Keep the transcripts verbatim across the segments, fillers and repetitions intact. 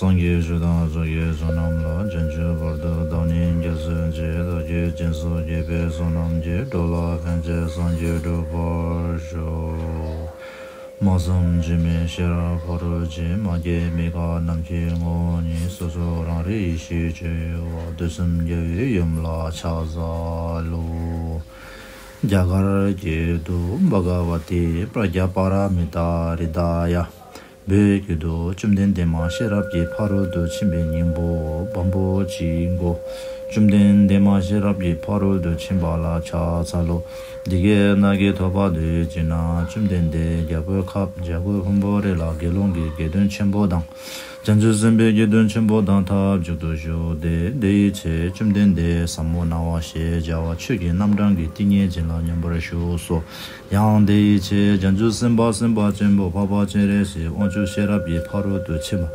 སངས་རྒྱས་ཆོས་དང་ཕྱོགས་བཅུའི་བསོད་ནམས་ལ། བྱང་ཆུབ་བར་དུ་བདག་ནི་སྐྱབས་སུ་མཆི། བདག་གིས་སྦྱིན་སོགས་བགྱིས་པའི་བསོད་ནམས་ཀྱིས། འགྲོ་ལ་ཕན་ཕྱིར་སངས་རྒྱས་འགྲུབ་པར་ཤོག། སྨྲ་བསམ་བརྗོད་མེད་ཤེས་རབ་ཕ་རོལ་ཕྱིན། མ་སྐྱེས་མི་འགག་ནམ་མཁའི་ངོ་བོ་ཉིད། སོ་སོ་རང་རིག་ཡེ་ཤེས་སྤྱོད་ཡུལ་བ། དུས་གསུམ་རྒྱལ་བའི་ཡུམ་ལ་ཕྱག་འཚལ་ལོ། རྒྱ་གར་སྐད་དུ། བྷ་ག་བ་ཏི་པྲཛྙཱ་པཱ་ར་མི་ཏཱ་ཧྲི་ད་ཡ། བོད་སྐད་དུ། བཅོམ་ལྡན་འདས་མ་ཤེས་རབ་ཀྱི་ཕ་རོལ་ཏུ་ཕྱིན་པའི་སྙིང་པོ་བམ་པོ་གཅིག་གོ། བཅོམ་ལྡན་འདས་མ་ཤེས་རབ་ཀྱི་ཕ་རོལ་ཏུ་ཕྱིན་པ་ལ་ཕྱག་འཚལ་ལོ། འདི་སྐད་བདག་གིས་ཐོས་པ་དུས་གཅིག་ན། བཅོམ་ལྡན་འདས་རྒྱལ་པོའི་ཁབ་འཇམ་མགོན་ཕུང་པོའི་རི་ལ་དགེ་སློང་གི་དགེ་འདུན་ཆེན་པོ་དང་། བྱང་ཆུབ་སེམས་དཔའི་དགེ་འདུན་ཆེན་པོ་དང་ཐབས་ཅིག་ཏུ་བཞུགས་ཏེ། དེ་ཡི་ཚེ་བཅོམ་ལྡན་འདས་ཟབ་མོ་སྣང་བ་ཞེས་བྱ་བ་ཆོས་ཀྱི་རྣམ་གྲངས་ཀྱི་ཏིང་ངེ་འཛིན་ལ་སྙོམས་པར་ཞུགས་སོ། ཡང་དེ་ཡི་ཚེ་བྱང་ཆུབ་སེམས་དཔའ་སེམས་དཔའ་ཆེན་པོ་འཕགས་པ་སྤྱན་རས་གཟིགས་དབང་ཕྱུག་ཤེས་རབ་ཀྱི་ཕ་རོལ་ཏུ་ཕྱིན་པ་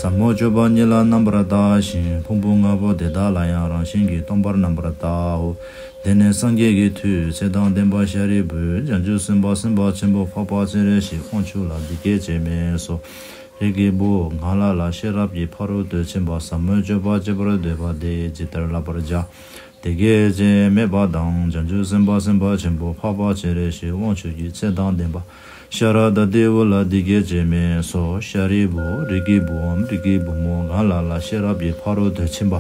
ཟབ་མོ་སྤྱོད་པ་ཉིད་ལ་རྣམ་པར་བལྟ་ཞིང་། ཕུང་པོ་ལྔ་པོ་དེ་དག་ལ་ཡང་རང་བཞིན་གྱིས་སྟོང་པར་རྣམ་པར་བལྟའོ། དེ་ནས་སངས་རྒྱས་ཀྱི་མཐུས་ཚེ་དང་ལྡན་པ་ཤཱ་རིའི་བུས་བྱང་ཆུབ་སེམས་དཔའ་སེམས་དཔའ་ཆེན་པོ་འཕགས་པ་སྤྱན་རས་གཟིགས་དབང་ཕྱུག་ལ་འདི་སྐད་ཅེས་སྨྲས་སོ། རིགས་ཀྱི་བུ་ང་ལ་ལ་ཤེས་རབ་ཀྱི་ཕ་རོལ་ཏུ་ཕྱིན་པ་ཟབ་མོའི་སྤྱོད་པ་སྤྱད་པར་འདོད་པ་དེས་ཇི་ལྟར་བསླབ་པར་བྱ། དེ་སྐད་ཅེས་སྨྲས་པ་དང་། བྱང་ཆུབ་སེམས་དཔའ་སེམས་དཔའ་ཆེན་པོ་འཕགས་པ་སྤྱན་རས་གཟིགས་དབང་ཕྱུག་གིས་ཚེ་དང་ལྡན་པ་ཤཱ་ར་དྭ་ཏིའི་བུ་ལ་འདི་སྐད་ཅེས་སྨྲས་སོ། ཤཱ་རིའི་བུ་རིགས་ཀྱི་བུའམ་རིགས་ཀྱི་བུ་མོ་ང་ལ་ལ་ཤེས་རབ་ཀྱི་ཕ་རོལ་ཏུ་ཕྱིན་པ་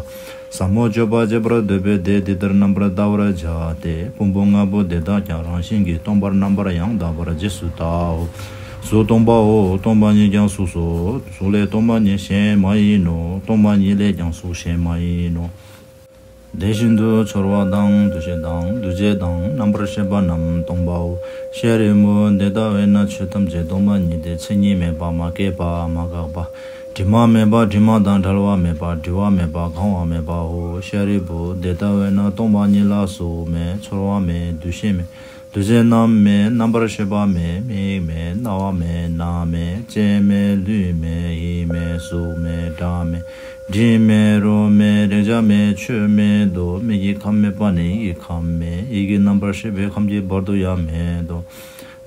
ཟབ་མོ་སྤྱོད་པ་སྤྱད་པར་འདོད་པས་དེ་འདི་ལྟར་རྣམ་པར་བལྟ་བར་བྱ་སྟེ། ཕུང་པོ་ལྔ་པོ་དེ་དག་ཀྱང་རང་བཞིན་གྱིས་སྟོང་པར་རྣམ་པར་ཡང་དག་པར་རྗེས་སུ་བལྟའོ། གཟུགས་སྟོང་པའོ། སྟོང་པ་ཉིད་ཀྱང་གཟུགས་སོ། གཟུགས་ལས་སྟོང་པ་ཉིད་གཞན་མ་ཡིན་ནོ། སྟོང་པ་ཉིད་ལས་ཀྱང་གཟུགས་གཞན་མ་ཡིན་ནོ། དེ་བཞིན་དུ་ཚོར་བ་དང་། འདུ་ཤེས་དང་། འདུ་བྱེད་དང་། རྣམ་པར་ཤེས་པ་རྣམས་སྟོང་པའོ། ཤཱ་རིའི་བུ་དེ་ལྟ་བས་ན་ཆོས་ཐམས་ཅད་སྟོང་པ་ཉིད་དེ། མཚན་ཉིད་མེད་པ། མ་སྐྱེས་པ། མ་འགགས་པ། དྲི་མ་མེད་པ། དྲི་མ་དང་བྲལ་བ་མེད་པ། བྲི་བ་མེད་པ། གང་བ་མེད་པའོ། ཤཱ་རིའི་བུ་དེ་ལྟ་བས་ན་སྟོང་པ་ཉིད་ལ་གཟུགས་མེད། ཚོར་བ་མེད། འདུ་ཤེས་མེད། འདུ་བྱེད་རྣམས་མེད། རྣམ་པར་ཤེས་པ་མེད། མིག་མེད། རྣ་བ་མེད། སྣ་མེད། ལྕེ་མེད། ལུས་མེད། ཡིད་མེད། གཟུགས་མེད། སྒྲ་མེད། དྲི་མེད། རོ་མེད། རེག་བྱ་མེད། ཆོས་མེད་དོ། མིག་གི་ཁམས་མེད་པ་ནི་ཡིད་ཀྱི་ཁམས་མེད། ཡིད་ཀྱི་རྣམ་པར་ཤེས་པའི་ཁམས་ཀྱི་བར་དུ་ཡང་མེད་དོ།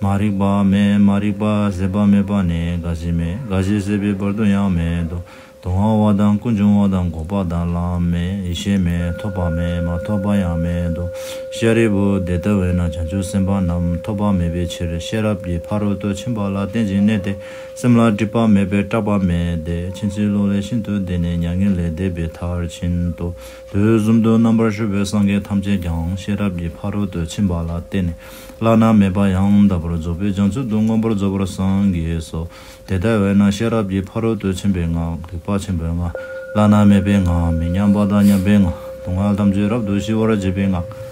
མ་རིག་པ་མེད། མ་རིག་པ་ཟད་པ་མེད་པ་ནི་རྒ་ཤི་མེད། རྒ་ཤི་ཟད་པའི་བར་དུ་ཡང་མེད་དོ། སྡུག་བསྔལ་བ་དང་། ཀུན་འབྱུང་བ་དང་། འགོག་པ་དང་། ལམ་མེད། ཡེ་ཤེས་མེད། ཐོབ་པ་མེད། མ་ཐོབ་པ་ཡང་མེད་དོ། ཤཱ་རིའི་བུ་དེ་ལྟ་བས་ན་བྱང་ཆུབ་སེམས་དཔའ་རྣམས་ཐོབ་པ་མེད་པའི་ཕྱིར། ཤེས་རབ་ཀྱི་ཕ་རོལ་ཏུ་ཕྱིན་པ་ལ་བརྟེན་ཅིང་གནས་ཏེ། སེམས་ལ་སྒྲིབ་པ་མེད་པས་སྐྲག་པ་མེད་དེ། ཕྱིན་ཅི་ལོག་ལས་ཤིན་ཏུ་འདས་ནས་མྱ་ངན་ལས་འདས་པའི་མཐར་ཕྱིན་ཏོ། དུས་གསུམ་དུ་རྣམ་པར་བཞུགས་པའི་སངས་རྒྱས་ཐམས་ཅད་ཀྱང་ཤེས་རབ་ཀྱི་ཕ་རོལ་ཏུ་ཕྱིན་པ་ལ་བརྟེན་ནས་བླ་ན་མེད་པ་ཡང་དག་པར་རྫོགས་པའི་བྱང་ཆུབ་ཏུ་མངོན་པར་རྫོགས་པར་སངས་རྒྱས་སོ། དེ་ལྟ་བས་ན་ཤེས་རབ་ཀྱི་ཕ་རོལ་ཏུ་ཕྱིན་པའི་སྔགས། རིག་པ་ཆེན་པོའི་སྔགས། བླ་ན་མེད་པའི་སྔགས། མི་མཉམ་པ་དང་མཉམ་པའི་སྔགས། སྡུག་བསྔལ་ཐམས་ཅད་རབ་ཏུ་ཞི་བར་བྱེད་པའི་སྔགས།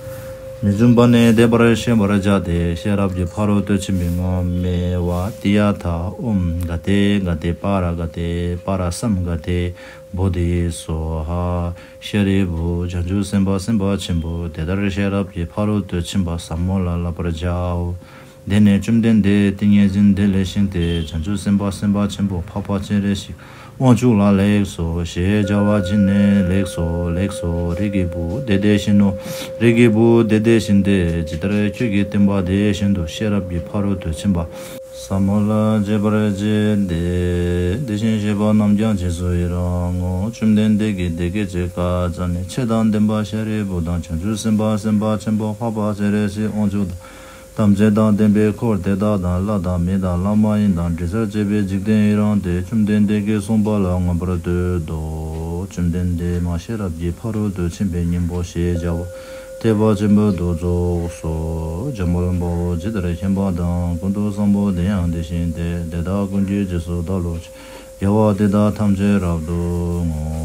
མི་འཇོམས་པ་ནི་བཟླས་པར་ཤེས་པར་བྱ་སྟེ། ཤེས་རབ་ཀྱི་ཕ་རོལ་ཏུ་ཕྱིན་པའི་སྔགས་སྨྲས་པ། ཏདྱ་ཐཱ། ཨོཾ་ག་ཏེ་ག་ཏེ་པཱ་ར་ག་ཏེ་པཱ་ར་སཾ་ག་ཏེ་བོ་དྷི་སྭཱ་ཧཱ། ཤཱ་རིའི་བུ་བྱང་ཆུབ་སེམས་དཔའ་སེམས་དཔའ་ཆེན་པོ་དེ་ལྟར་ཤེས་རབ་ཀྱི་ཕ་རོལ་ཏུ་ཕྱིན་པ་ཟབ་མོ་ལ་བསླབ་པར་བྱའོ། དེ་ནས་བཅོམ་ལྡན་འདས་ཏིང་ངེ་འཛིན་དེ་ལས་བཞེངས་ཏེ་བྱང་ཆུབ་སེམས་དཔའ་སེམས་དཔའ་ཆེན་པོ་འཕགས་པ་སྤྱན་རས་གཟིགས་དབང་ཕྱུག་ལ་ལེགས་སོ་ཞེས་བྱ་བ་བྱིན་ནས། ལེགས་སོ་ལེགས་སོ། རིགས་ཀྱི་བུ་དེ་དེ་བཞིན་ནོ། རིགས་ཀྱི་བུ་དེ་དེ་བཞིན་ཏེ། ཇི་ལྟར་ཁྱོད་ཀྱི་སྟོན་པ་དེ་བཞིན་དུ་ཤེས་རབ་ཀྱི་ཕ་རོལ་ཏུ་ཕྱིན་པ་ཟབ་མོ་ལ་སྤྱད་པར་བྱེད་དེ། དེ་བཞིན་གཤེགས་པ་རྣམས་ཀྱང་རྗེས་སུ་ཡི་རང་ངོ་། བཅོམ་ལྡན་འདས་ཀྱིས་དེ་སྐད་ཅེས་བཀའ་སྩལ་ནས། ཚེ་དང་ལྡན་པ་ཤཱ་རིའི་བུ་དང་། བྱང་ཆུབ་སེམས་དཔའ་སེམས་དཔའ་ཆེན་པོ་འཕགས་པ་སྤྱན་རས་གཟིགས་དབང་ཕྱུག་དང་། ཐམས་ཅད་དང་ལྡན་པའི་འཁོར་དེ་དག་དང་། ལྷ་དང་མི་དང་ལྷ་མ་ཡིན་དང་། དྲི་ཟར་བཅས་པའི་འཇིག་རྟེན་ཡི་རངས་ཏེ། བཅོམ་ལྡན་འདས་ཀྱིས་གསུངས་པ་ལ་མངོན་པར་བསྟོད་དོ། བཅོམ་ལྡན་འདས་མ་ཤེས་རབ་ཀྱི་ཕ་རོལ་ཏུ་ཕྱིན་པའི་སྙིང་པོ་ཞེས་བྱ་བ་ཐེག་པ་ཆེན་པོའི་མདོ་རྫོགས་སོ། འཇམ་དཔལ་དཔའ་བོས་ཇི་ལྟར་མཁྱེན་པ་དང་། ཀུན་ཏུ་བཟང་པོ་དེ་ཡང་དེ་བཞིན་ཏེ། དེ་དག་ཀུན་གྱི་རྗེས་སུ་བདག་སློབ་ཅིང་། དགེ་བ་འདི་དག་ཐམས་ཅད་རབ་ཏུ་བསྔོ།